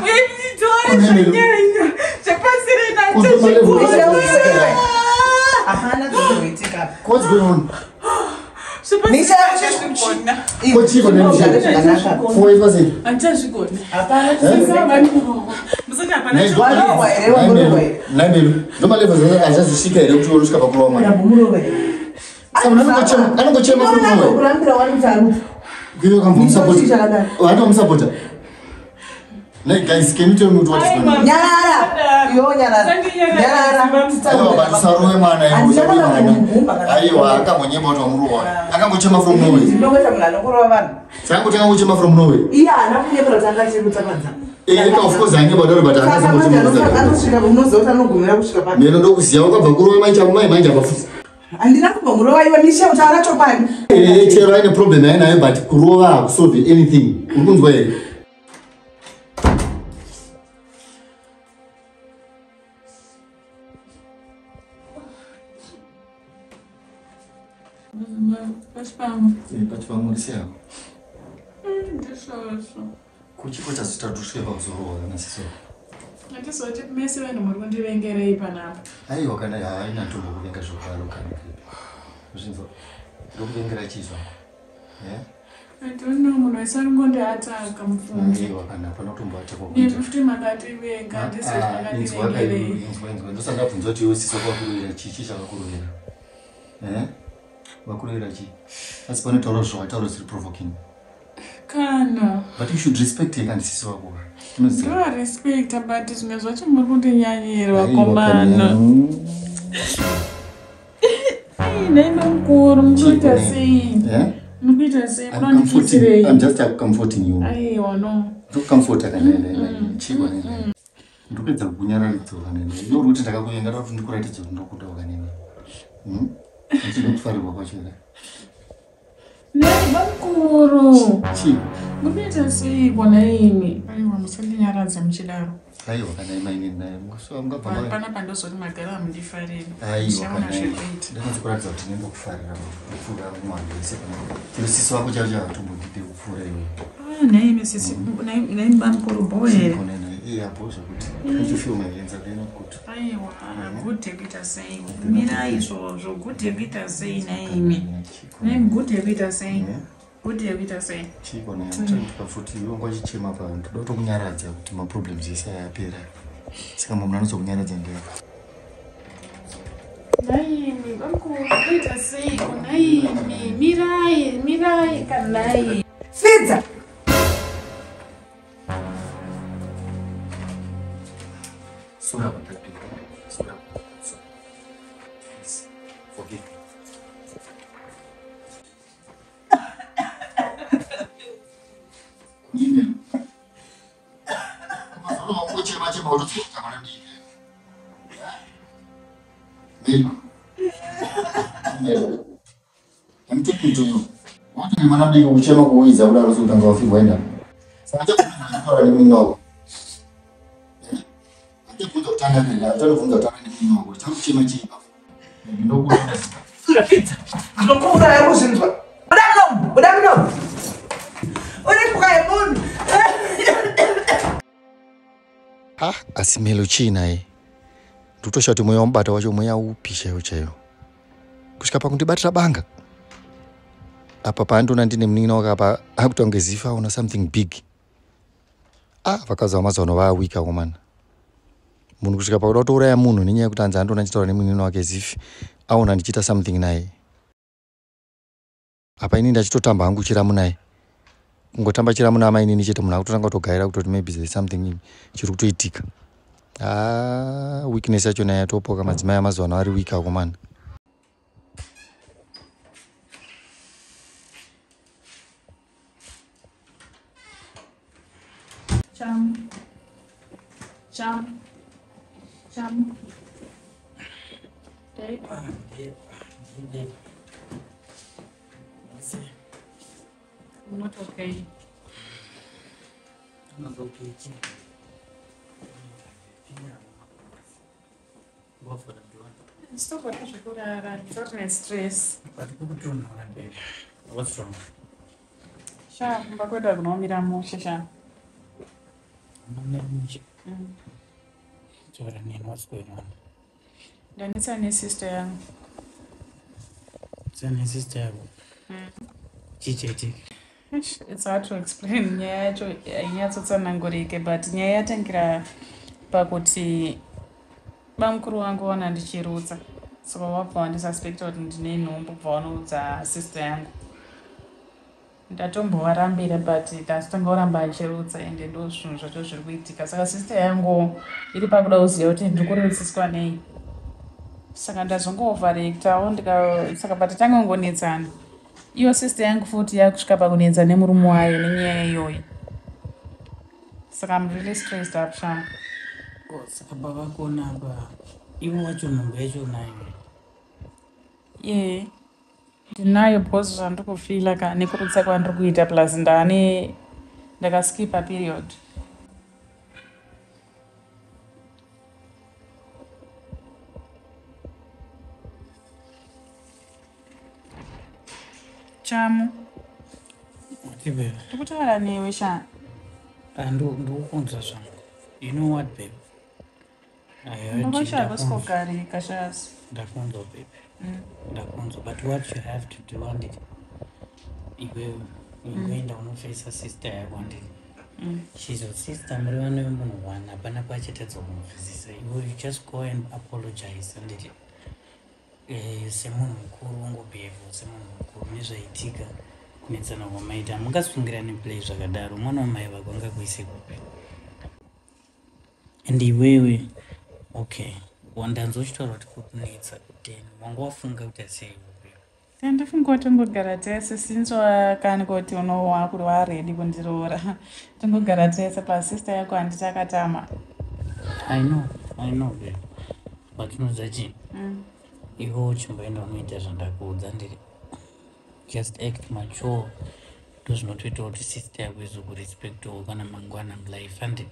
Uyanditore zvanyanya. Zvepasirena chezvikuru. Hapana zvinoitika. What's going on? Zvepasirena. Kochiko nemisha. Foitwa sei? Handichazvigoni. Hapana Musati hapana Warohwa here, warohwa here? Naimelu. Ndomalevels azazvisvika here kuti unosvika pakurova mwana? Ndambomurova here? Saka munhu anongochema from nowhere. Kurambira wani kuti arudzi. Kuyo kambomusapota. Chii chakadaro? Vandomusapota. Like guys, can you tell me what is going on? Nyarara. Iwe nyarara. Nyarara. Aiwa, but usarowe mwana iwe, Handina usarowe kana mwana. kumugumba kana Aiwa, akambonyeba kuti wamurowa. Akangochema from nowhere. Ndinongoita munhu anokurova vanhu. Saka kuchema from nowhere. Iye haana kunyepera kuti anga achiri kutsapadza. Eh, of course anyeba daro but Saka manje akazongochema. anosvika unoziva kuti anogumira kusvika papi. Meno ndokuziya wakabva kurova mai chavo mai manje apa futi. Handina kumbomurova iwe Misha utaura chokwadi. Eh, chero aine problem yainayo but kurova hakusolve anything. Uri kunzwa here? Pachipamwe. Eh, pachipamwe siyako. Ndizvozvo. Kuchiko chazotatu tusvike pakuzorowa kana siso. Handizoti mese vanhu muri kundivengerei panapa. Aiwa kana haina tombokuvenga zvokudaro kana. Zvinzwa. Ndokuvengera chii zvangu? Eh? I don't know munhu wese ari kungondiataka mufunge. Aiwa kana hapana kutomboatakwa Nemi kuita. futi makativenga handizoti makandivengerei. Inzwa inzwa ndosaka ndabvunza kuti iwe siso kwakurovera chii chii chakakurovera? Eh? Vakurovera chii? Asi panotaura zvawataura zviri provoking. Kana. But you should respect her kana sisi wako. Unoziva. Ndinovarespecta but zvimwe zvacho muri kundinyanyira Aiwa, vakomana. kana- Nhai mukuru mukuita sei? Eh? Mukuita sei? I'm comforting. I'm Munondikisirei? just comforting you. Aiwa no. Ndikucomforta kana chii kana. Ndikuedza kukunyararidza kana. Iwe uri kuti ndakakuvenga ndoda kuti ndikuratidze kuti ndokuda kana. Ndinokufarirwa kwacho here? Nhai bamukuru. Chii? Mukuita sei kona imi? Aiwa musandinyaradza muchidaro. Aiwa kana imainini naye. Mungabva mai. Panapa ndozoti magara hamundifariri. Aiwa Ndichaona kana. zvekuita. Ndinokuratidza kuti ndinokufarira kupfuura mwana wese kana. Chero sisi wako chaicho hatombondide kupfuura iwe. Ah, nhai sisi, nhai bamukuru bho here? Kona naye. Iye apo zvokuti. Don't you feel my hands are not good. Aiwa, good yekuita sei? Mirai izvozvo, good yekuita sei nhaimi? Nhaimi good yekuita sei? Good yekuita sei? Chiko naye mutanduka futi iwe wanga uchichema pa ndoda kutokunyaradza kuti maproblems ese ayapera. Saka munhu anozokunyaradza ndiye. Nhaimi, bamukuru kuita seiko nhaimi? Mirai, mirai kanhai. Fidza. Sorry about that, baby. Sorry about that. Sorry. Please, forgive me. Nini? Mazoro wangochema chema utotsika mwana ndiki. Mary. Mary. I'm talking to you. What ni mwana mdiki kuchema kuuiza kudaro sokutanga wafirwa enda. Saka chakutaura nemwini wako. Andibvunza kutanga nini, andibvunza kutanga nemwini wako. Chakuchema chii ipapo? Ndinokuona. Fidza. Ndinokuuraya kuzvinzwa. Buda munomu, buda munomu. Uri mhuka yemunhu. Ha, asi Melo chii naye? Ndikutosha kuti mweya wamubata wacho mweya upi chaiwo chaiwo. Kusvika pakundibatira banga. Apa paandiona ndine munin'ina wake apa akuita kunge zifa aona something big. Ah, vakadzi vamazuva ano vaawika komana. Munhu kusvika pakuda kutouraya munhu nenyaya yekuti anzi andiona ndichitaura nemunin'ina wake zifi aona ndichiita something naye. Apa inini ndachitotamba hangu chiramu naye. Kungotamba chiramu naamainini chete munhu akutotanga kutogaira kutoti maybe there is something chiri kutoitika. Ah, weakness yacho naye yatopoka madzimai amazuva ano ari weak akomana. Chamu. Chamu. Chamu. Dai. I'm not okay. Ndisitobata zvekurara, nditori nestress. What's wrong? Sha, kumba kwedu hakunomira mushe sha. What's going on? Ndanetsa nesister yangu. Nesister yako? Chii chaitika? It's hard to explain. Nyaya yacho hainyatsotsanangurike, but nyaya yatangira pakuti bamukuru wangu vaona ndichirutsa, saka vabva vandisuspecta kuti ndine nhumbu, bva vanoudza sister yangu. Ndatombovarambira, but ndasitanga kuramba achirutsa, ende ndo zvinhu zvacho zviri kuitika. Saka sister yangu iri pakuda kuziva kuti ndiri kurutsiswa nei, saka ndazongooverreactawo. Saka but tangongonetsana. Iyo sister yangu futi yakusvika pakunetsa nemurume wayo nenyaya iyoyi, saka I'm really stressed up, sha. Saka pavakuona apa, ivo wacho nhumbu yacho nayo? Ye, ndinayo, because zvandiri kufeela ka nekurutsa kwandiri kuita, plus ndane ndakaskipa period. Chamu. Ati babe? Ndikutaura newe, sha. Ndikukunzwa zvangu. You know what, babe? Ndakashaya kusikogarika, shasi. Ndakunzwa, babe. Ndakunzwa, but what you have to do, anditi, iwewe ingoenda unofesa sister yako, anditi? She's your sister, muri vana vemunhu one, hapana kwachatadza kumubvisisa. Iwe you just go and apologize, anditi? Semunhu mukuru ungobehave semunhu mukuru nezvaitika, kunetsana kwamaita. Hamungasungirani play zvakadaro. Mwana wamai vako angakuise kupi? And iwewe, okay, wandanzwa uchitaura kuti kunetsa kuteni, wanga wafunga kuti asei? Handifunga kuti tongogara tese, since wakani kuti unowakuri waready kundiroora, tongogara tese. Pasister yako handiti akatama? I know, I know, babe, but unoziva chii? Iwe uchimboenda unoita zvandakuudza, ndiri just act mature, ndozvinotoita kuti sister yako izokurespectawo kana mangwana mulife, andi?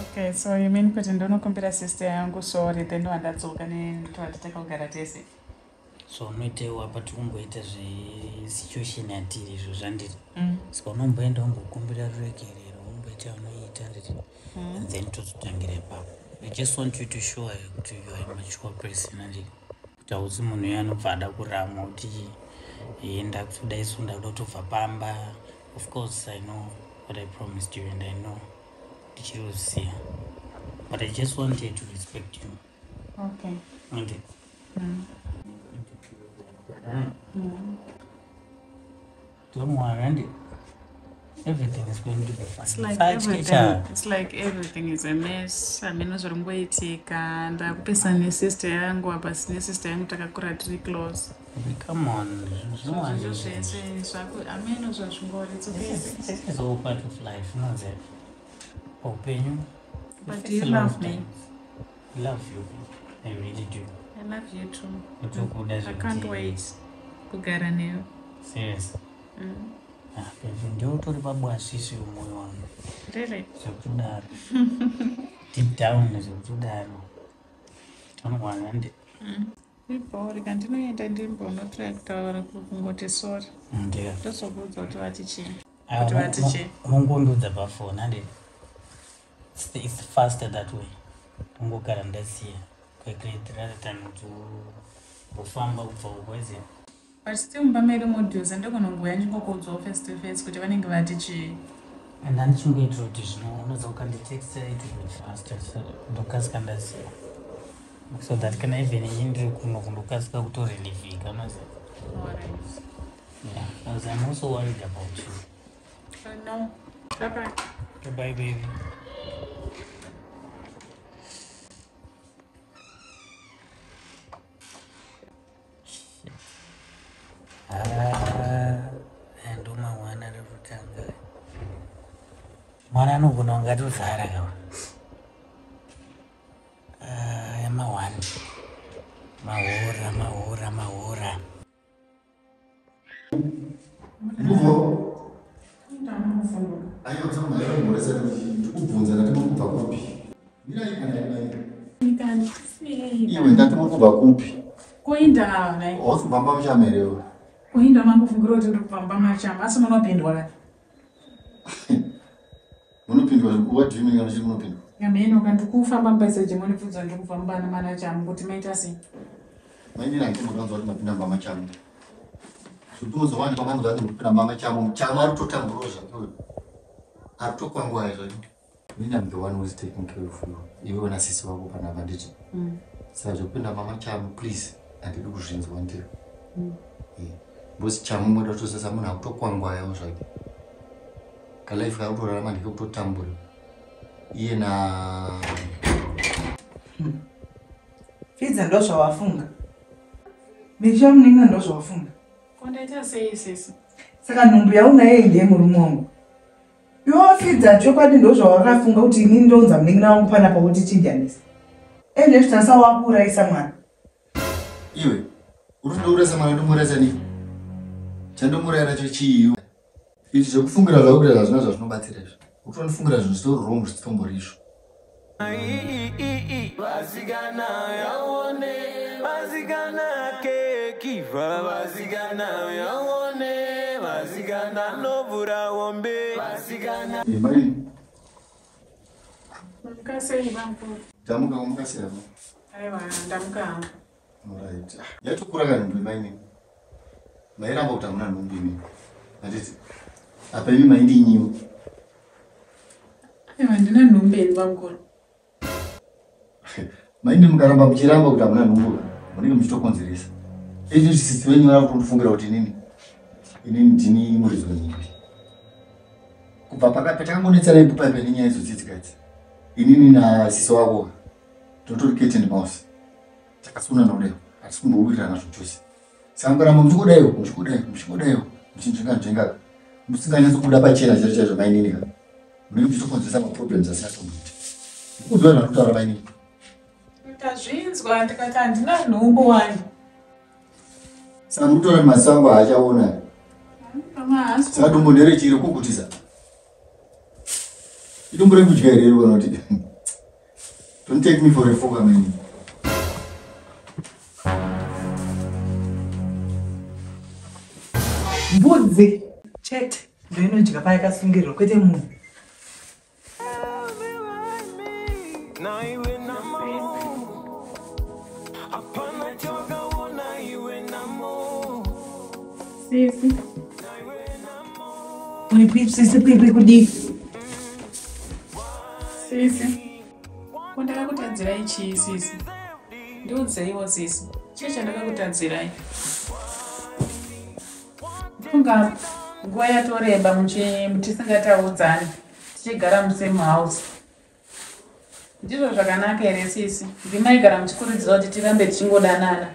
Okay, so you mean kuti ndonokumbira sister yangu sorry, then ndowandadzoka nendotova titakagara tese? So unoitewo apa, tikumboita zvesituation yatiri izvo, zvandiri. Saka unomboenda umbokumbira ruregerero, umboita unoita, nditi? And then tozotangira ipapo. I just want you to show her kuti you are a mature person, anditi? Kuti hausi munhu uyo anobva ada kuramwa kuti ndakudai, so ndakuda kutobva pamba. Of course I know what I promised you and I know ndichiri kuziya, but I just wanted to respect you. Okay. Anditi? Don't worry, Andy. Everything is going to be fine. It's like Usatye. everything, Cha. it's like everything is a mess. Hameno zviri kungoitika. Ndakupesana nesister yangu apa, nesister yangu takakura tiri close. Come on. Zvinhu zvese hameno zvazvingori. It's okay. This is all part of life, unoziva. Upenyu. But do you love me? I love you. I really do. I love you too. Ndotokuda I can't zvekuti- wait kugara newe. Serious. Ah, baby, ndiwe utori pabwasisi wemwoyo wangu. Really? Zvekutodaro. Deep down zvekutodaro. Don't worry, Andy. Ibhori kandinoenda, ndimbonotraya kutaura, kungoti sorry. Ndiyo. Ndozokuudza kuti vati chii. Ah, Kuti vati chii. Unongondiudza pafoni, handi? It's faster that way, ungogara ndaziya quickly rather than kuti ufamba kubva uko, iziya. But still mumba medu mudhuze, ndokunongoya ndingokuudzawo face to face kuti vanenge vati chii. And handichingoitira kuti zvino unoza ukanditexta, it will be faster, so ndokasika ndaziva, so that kana even ini ndiri kuno ndokasika kutorelivhika, unoziva. Alright. Yeah, because I'm also worried about you. I know. Bye bye. Goodbye, baby. Shit. Ah, ndoma mwana ari kutanga, mwana anogona kunge atozara kawa. Ah, yamahwani, mahora mahora mahora. Ndikubva. Aiwa, tsamhoresa, ndikubvunza, ndati muri kubva kupi? Mirai kana mai. Iwe, ndati muri kubva kupi? Kuinda nai. Hausi kubva muchamerewe. Kuinda, mangofungira kuti ndiri kufamba machama, asi munopindwa. Munopindwa what do you mean kana chiri munopindwa? Ameno ka ndikufamba mupaseji munibvunza ndiri kubva mubana mana chamu kuti maita sei. Mainini handimbodanzwa kuti mapinda mumba machamu. Zvekuti pamanzwa kuti mupinda mumba machamu, chamu ari kutotamburawo zvake uyu. Ari kutokwangwaya zvake. Inini I'm the one who is taking care of you. Iwe nasisi wako panapa handiti. Saka zvekupinda mumba machamu please handidi kuzvinzwa ndiro. Because chamu moda kutosasa munhu akutokwangwayawo zvake. Kalife kakutorarama ndekekutotambura. Iye na Fidza ndozvawafunga. Micha munin'ina ndozvawafunga. Ko ndaita sei sisi? Saka nhumbu yaunayo ndeye murume wangu. Iwe Fidza chokwadi ndozvawakafunga kuti inini ndounza munin'ina wangu panapa kuti chinjanisa. Ende zvitarisa wakuurayisa mwana. Iwe uri kutourayisa mwana ndomuurayisa nei? Chandomuraya nacho chii? Izvi zvekufungira zvakuita hazvina zvazvinobatsira izvi. Ukutondifungira zvinhu zvitori wrong zvisitombori izvo. Vasikana yaone, vasikana kekiva, vasikana yaone, vasikana novhura hombe, vasikana. Mai. Mamuka sei bamukuru? Ndamuka wamuka sei hako? Aiwa ndamuka hangu. Alright. Yatokura ka nhumbu mainini. Mairamba kuti hamuna nhumbu imi. Handiti? Apa imi maindinyiwa. Aiwa ndina nhumbu ini bamukuru. Maini mukaramba muchiramba kuti hamuna nhumbu munenge muchitokonzeresa. Izvi sisi venyu vari kutondifungira kuti inini inini ndini muridzi wenhumbu. Kubva pakati takangonetsana ipo paipa nenyaya idzodzi dzikadzi. Inini nasisi wako totori cat and mouse. Takasunana kudai hatisi kumbowirirana zvachose. Saka mukaramba muchingodaiwo muchingodaiwo muchingodaiwo muchinzvenga nzvenga musinganyatsi kubuda pachena chaizvo chaizvo mainini ka. Munenge muchitokonzeresa maproblems asina tomboita. Ndikuziva zvandiri kutaura mainini. Ndazvinzwa ndikati handina nhumbu wani. Saka muri kutaura kuti maziso angu haachaona. Pamwe haasi Saka dumbu nderechii rekugutisa? Idumbu rekudya here iri kana kuti don't take me for a fool mainini. Mbudzi chete ndoinodya payakasungirirwa kwete munhu. Naiwe namo, hapana chawakaona iwe namo. Sisi. Sisi pipi kudii? Sisi. Ko ndakakutadzirai chii sisi? Ndiudzeiwo sisi. Chii chandakakutadzirai? Funga nguva yatoreba tisingataudzani tichigara musame house. Ndizvo zvakanaka here sisi? Ndimaigara muchikurudzira kuti tirambe tichingodanana.